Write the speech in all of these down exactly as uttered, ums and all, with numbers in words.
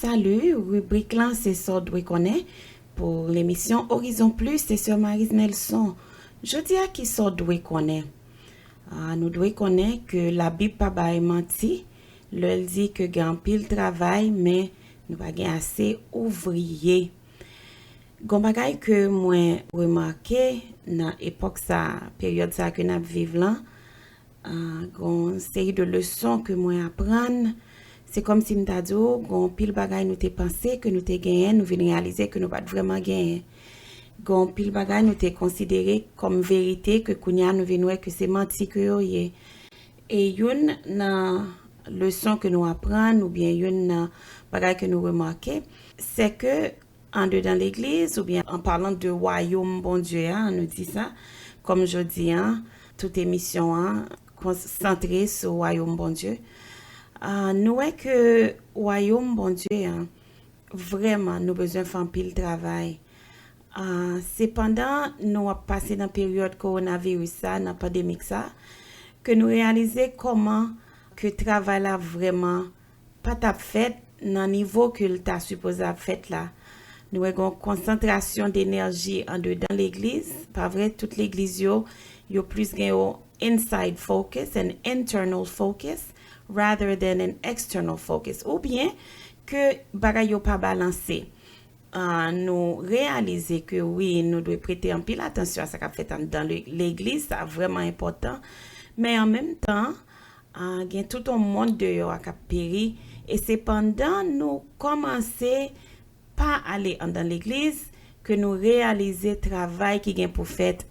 Salut, ribrik lan se sa w dwe konnen. Pou lemisyon Horizon Plus, se sè Marise Nelson. Jodi a, ki sa w dwe konnen? Ah, nou dwe konnen ke Labib pa bay manti lè l di ke gen anpil travay, men nou pa gen ase ouvriye. Gon bagay ke mwen remake nan epòk sa, peryòd sa ke n ap viv lan, ah, gon seri de leson ke mwen aprann. Se kòmsi m ta di w, gon pil bagay nou te panse ke nou te genyen, nou vin reyalize ke nou pa t vrèman genyen. Gon pil bagay nou te konsidere kòm verite, ke kounye a nou vin wè ke se manti ke yo ye. E youn nan leson ke nou aprann, oubyen youn nan bagay ke nou remake, se ke andedan legliz, oubyen an palan de wayòm Bondye a, nou di sa, kòm jodi a, tout emisyon an konsantre sou wayòm Bondye. Ah, nou wè ke wayòm Bondye a, vrèman, nou bezwen fè anpil travay. Ah, sepandan, nou ap pase nan peryòd kowonaviris sa, nan pandemik sa, ke nou reyalize kòman ke travay la vrèman pa t ap fèt nan nivo ke l ta sipoze ap fèt la. Nou wè gon konsantrasyon denèji andedan legliz, pa vre? Tout legliz yo, yo plis gen yo inside focus and internal focus rather than an external focus. Oubyen ke bagay yo pa balanse. Ah, nou reyalize ke wi, nou dwe prete anpil atansyon a sa k ap fèt anndan le- legliz, sa vrèman enpòtan. Men an menm tan, ah, gen tout yon mond deyò a k ap peri. E se pandan nou kòmanse pa ale anndan legliz ke nou reyalize travay ki gen pou fèt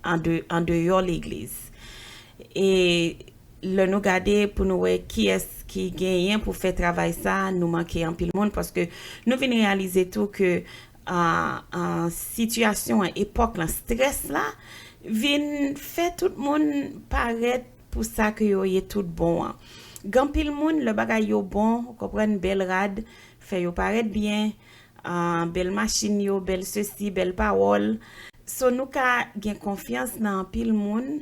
ande- andeyò legliz. E lè nou gade pou nou wè kiyès ki genyen pou fè travay sa, nou manke anpil moun, paske nou vin reyalize tou ke, ah, ah, sitiyasyon an, epòk lan, strès la, vin fè tout moun parèt pou sa ke yo ye tout bon an. Gen anpil moun, lè bagay yo bon, ou konprann, bèl rad, fè yo parèt byen, ah, bèl machin yo, bèl sesi, bèl pawòl. So, nou ka gen konfyans nan anpil moun,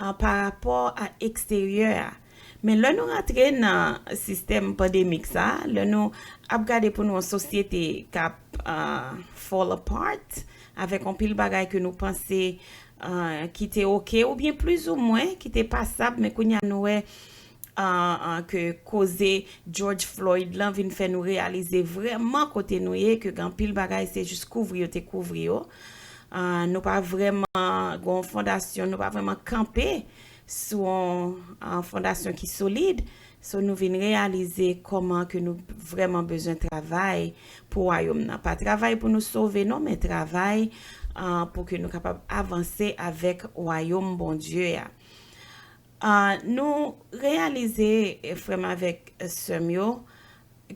ah, pa rapò a eksteryè a. Men lè nou rantre nan sistèm pandemik sa, lè nou ap gade pou nou yon sosyete k ap, ah, fall apart, avèk yon pil bagay ke nou panse, ah, ki te oke, oubyen plizoumwen ki te pasab, men kounye a nou wè, ah, ah, ke koze George Floyd lan vin fè nou reyalize vrèman kote nou ye, ke gen anpil bagay se jis kouvri yo te kouvri yo. Ah, nou pa vrèman gen yon fondasyon, nou pa vrèman kanpe sou yon, ah, fondasyon ki solid. So, nou vin reyalize kòman ke nou vrèman bezwen travay pou wayòm nan. Pa travay pou nou sove, non, men travay, ah, pou ke nou kapab avanse avèk wayòm Bondye a. Ah, nou reyalize, eh, frè m avèk sè m yo,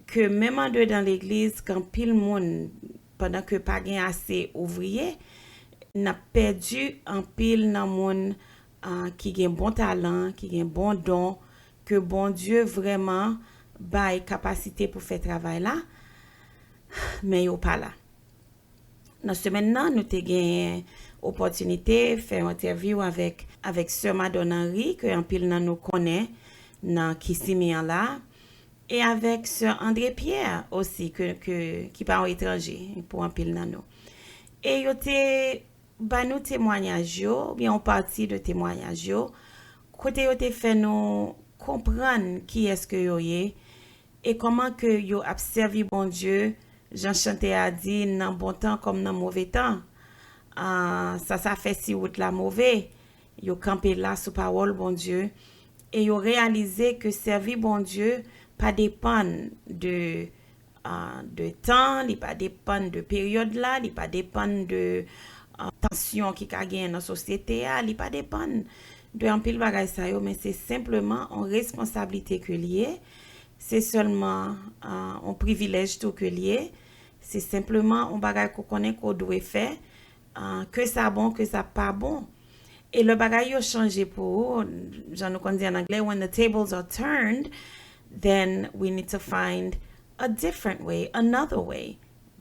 ke menm andedan legliz, gen anpil moun, pandan ke pa gen ase ouvriye, n ap pèdi anpil nan moun, ah, ki gen bon talan, ki gen bon don, ke Bondye vrèman bay kapasite pou fè travay la, men yo pa la. Nan semèn nan, nou te genyen opòtinite fè yon entèvyou avèk, avèk sè Madonn Henry, ke anpil nan nou konnen nan Kisimi an la, e avèk sè André Pierre osi, ke, ke, ki pa yon etranje pou anpil nan nou. E yo te ba nou temwayaj yo, oubyen yon pati de temwayaj yo, kote yo te fè nou konprann kiyès ke yo ye, e kòman ke yo ap sèvi Bondye, jan chantè a di, nan bon tan kòm nan move tan. Ah, sa, sa fè si wout la move, yo kanpe la sou pawòl Bondye, e yo reyalize ke sèvi Bondye pa depann de, ah, de tan, li pa depann de peryòd la, li pa depann de, ah, tansyon ki ka genyen nan sosyete a, li pa depann de anpil bagay sa yo, men se senpleman yon responsablite ke l ye, se sèlman, ah, yon privilèj tou ke l ye, se senpleman yon bagay ke w konnen ke w dwe fè, ah, ke sa bon, ke sa pa bon. E lè bagay yo chanje pou ou, jan nou konn di ann anglè, when the tables are turned, then we need to find a different way, another way,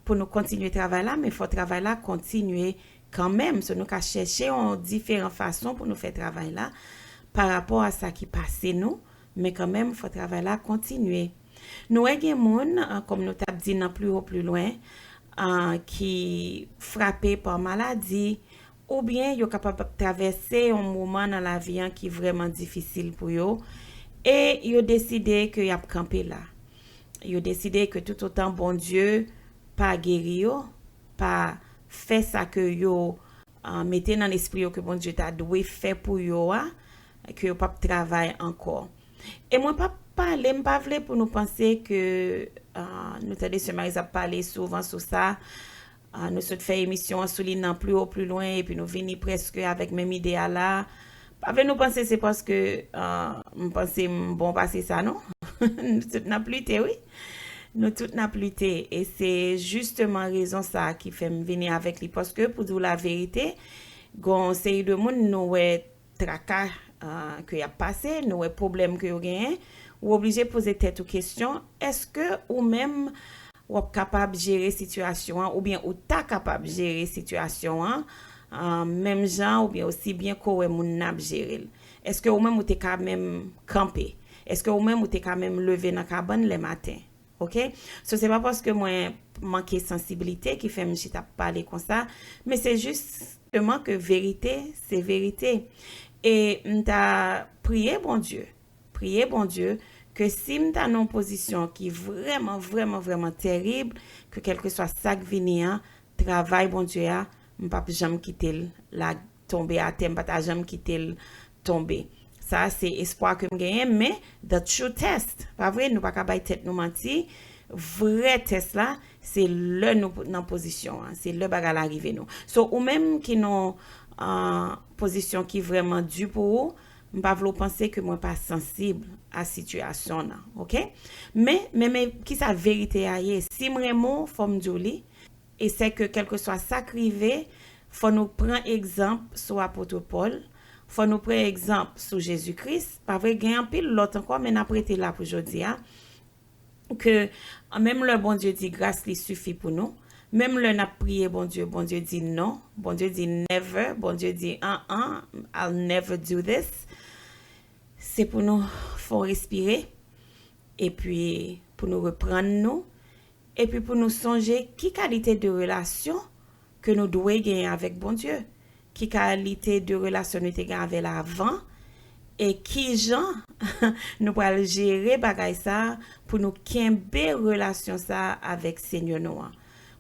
pou nou kontinye travay la, men fò travay la kontinye kanmenm. So, nou ka chèche yon diferan fason pou nou fè travay la pa rapò a sa ki pase nou, men kanmenm, fò travay la kontinye. Nou wè gen moun, ah, kòm nou t ap di nan pli wo, pli lwen, ah, ki frape pa maladi, oubyen yo kapab ap travèse yon moman nan lavi an ki vrèman difisil pou yo, e yo deside ke y ap kanpe la. Yo deside ke toutotan Bondye pa geri yo, pa fè sa ke yo, ah, mete nan lespri yo ke Bondye ta dwe fè pou yo a, ke yo p ap travay ankò. E mwen p ap pale, m pa vle pou nou panse ke, ah, nou tande sè Maryse ap pale souvan sou sa. Ah, nou sot fè emisyon an sou li nan pli wo, pli lwen, epi nou vini prèske avèk menm ide a la. Pa vle nou panse se paske, ah, m panse m bon pase sa, non. Nou tout n ap lite, wi. Nou tout n ap lite. E se jisteman rezon sa a ki fè m vini avèk li. Paske, pou di w laverite, gen yon seri de moun nou wè traka, ah, ke y ap pase, nou wè pwoblèm ke yo genyen, ou oblije poze tèt ou kesyon, èske ou menm w ap kapab jere sitiyasyon an, oubyen ou ta kapab jere sitiyasyon an, ah, menm jan oubyen osi byen ke w wè moun nan ap jere l? Èske ou menm ou te ka menm kanpe? Èske ou menm ou te ka menm leve nan kabann lè maten? Ok? So, se pa paske mwen manke sansiblite ki fè m chita ap pale konsa, men se jisteman ke verite, se verite. E m ta priye Bondye, priye Bondye, ke si m ta nan yon pozisyon ki vrèman, vrèman, vrèman tèrib, ke kèlkeswa sa k vini an, travay Bondye a, m p ap janm kite l la tonbe atè, m pa ta janm kite l tonbe. Sa a se espwa ke m genyen, men the true test, pa vre, nou pa ka bay tèt nou manti, vrè tès la, se lè nou nan pozisyon an, se lè bagay la rive nou. So, ou menm ki nan, ah, pozisyon ki vrèman di pou ou, m pa vle w panse ke mwen pa sansib a sitiyasyon nan, ok? Men, men, men, kisa verite a ye? Si m renmen w, fò m di w li, e se ke kèlkeswa sa k rive, fò nou pran egzanp sou apot Pòl, fò nou pran egzanp sou Jezi Kris, pa vre, gen anpil lòt ankò, men n ap rete la pou jodi a, ke menm lè Bondye di gras li sifi pou nou, menm lè n ap priye Bondye, Bondye di non, Bondye di never, Bondye di an-an, I'll never do this, se pou nou fè w respire, epi pou nou reprann nou, epi pou nou sonje ki kalite de relasyon ke nou dwe genyen avèk Bondye, ki kalite de relasyon nou te gen avè l avan, e ki jan nou pral jere bagay sa a pou nou kenbe relasyon sa a avèk Senyè nou an.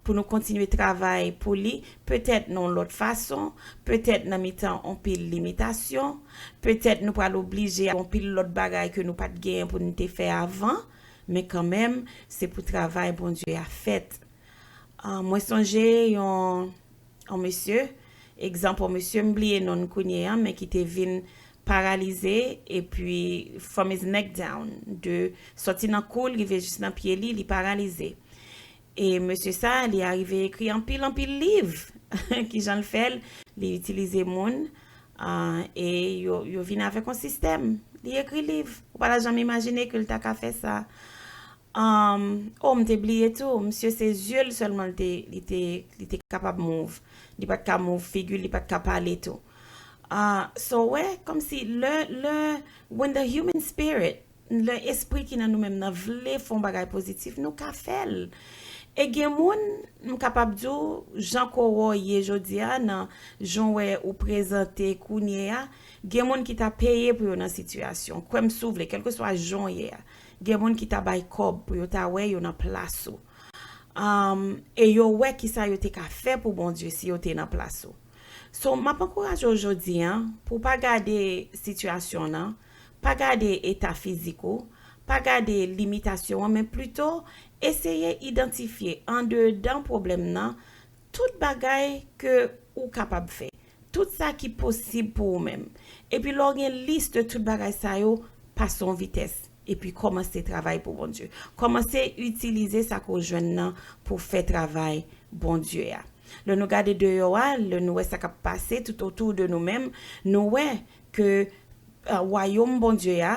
Pou nou kontinye travay pou li, petèt nan yon lòt fason, petèt nan mitan yon pil limitasyon, petèt nou pral oblije yon pil lòt bagay ke nou pa t genyen pou nou te fè avan, men kanmenm, se pou travay Bondye a fèt. Ah, mwen sonje yon, yon mesye, egzanp yon mesye, m bliye non l kounye a, men ki te vin paralize, epi from his neck down, de sòti nan kou l rive jis nan pye li, li paralize. E mesye sa, li arive ekri anpil, anpil liv. Kijan l fè l? Li itilize moun, ah, e yo, yo vin avèk yon sistèm. Li ekri liv. Ou pa ta janm imajine ke l ta ka fè sa. Um, oh, m te bliye tou, misye se zye l sèlman li te, li te, li te kapab move. Li pa t ka move figi l, li pa t ka pale tou. Ah, so, wè, kòmsi lè, lè, when the human spirit, lè espri ki nan nou menm nan vle fè yon bagay pozitif, nou ka fè l. E gen moun, m kapab di w, jan ke w ye jodi a, nan jan w wè ou prezante kounye a, gen moun ki ta peye pou yo nan sitiyasyon. Kwè m si w vle, kèlkeswa jan w ye a. Gen moun ki ta bay kòb pou yo ta wè yo nan plas ou. Um, e yo wè kisa yo te ka fè pou Bondye si yo te nan plas ou. So, m ap ankouraje w jodi a, pou w pa gade sitiyasyon nan, pa gade eta fizik ou, pa gade limitasyon an, men plito eseye idantifye andedan pwoblèm nan tout bagay ke ou kapab fè. Tout sa ki posib pou ou menm. Epi lè w gen lis de tout bagay sa yo, pase yon vitès. Epi kòmanse travay pou Bondye. Kòmanse itilize sa ke w jwenn nan pou w fè travay Bondye a. Lè nou gade deyò a, lè nou wè sa k ap pase tout otou de nou menm, nou wè ke, ah, wayòm Bondye a,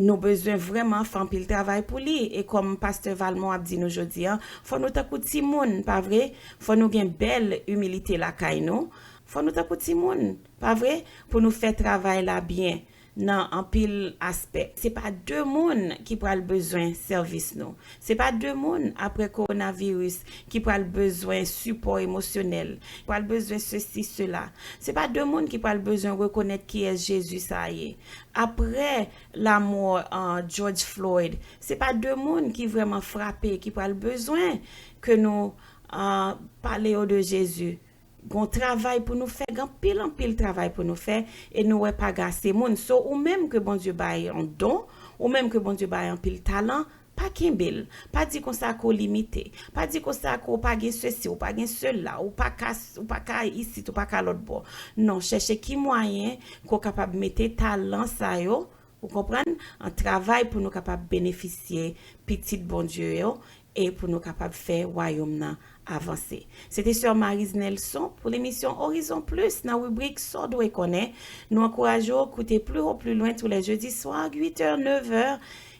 nou bezwen vrèman fè anpil travay pou li. E kòm pastè Valmont ap di nou jodi a, fò nou tankou timoun, pa vre? Fò nou gen bèl imilite lakay nou. Fò nou tankou timoun, pa vre? Pou nou fè travay la byen. nan anpil aspè. Se pa de moun ki pral bezwen sèvis nou. Se pa de moun, apre kowonaviris, ki pral bezwen sipò emosyonèl, pral bezwen sesi, sela. Se pa de moun ki pral bezwen rekonèt kiyès Jezi sa ye. Apre lamò, uh, George Floyd, se pa de moun ki vrèman frape, ki pral bezwen ke nou, uh, pale yo de Jezi. Gon travay pou nou fè, gen anpil, anpil travay pou nou fè, e nou wè pa gen ase moun. So, ou menm ke Bondye bay yon don, ou menm ke Bondye bay anpil talan, pa kenbe l. Pa di konsa ke w limite. Pa di konsa ke w pa gen sesi, ou pa gen sela, ou pa ka, ou pa ka isit, ou pa ka lòt bò. Non, chèche ki mwayen ke w kapab mete talan sa yo, ou konprann, an travay pou nou kapab benefisye pitit Bondye yo e pou nou kapab fè wayòm nan avanse. Se te sè Marise Nelson pou lemisyon Horizon Plus nan ribrik Sa w dwe konnen. Nou ankouraje w koute Plus haut, plus loin tou lè jedi swa, uit è, nèf è,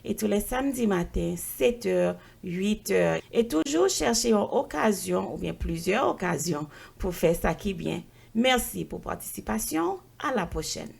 e tou lè samdi maten, sèt è, uit è. E toujou chèche yon okazyon oubyen plizyè okazyon pou fè sa ki byen. Mèsi pou patisipasyon w. A la pwochèn.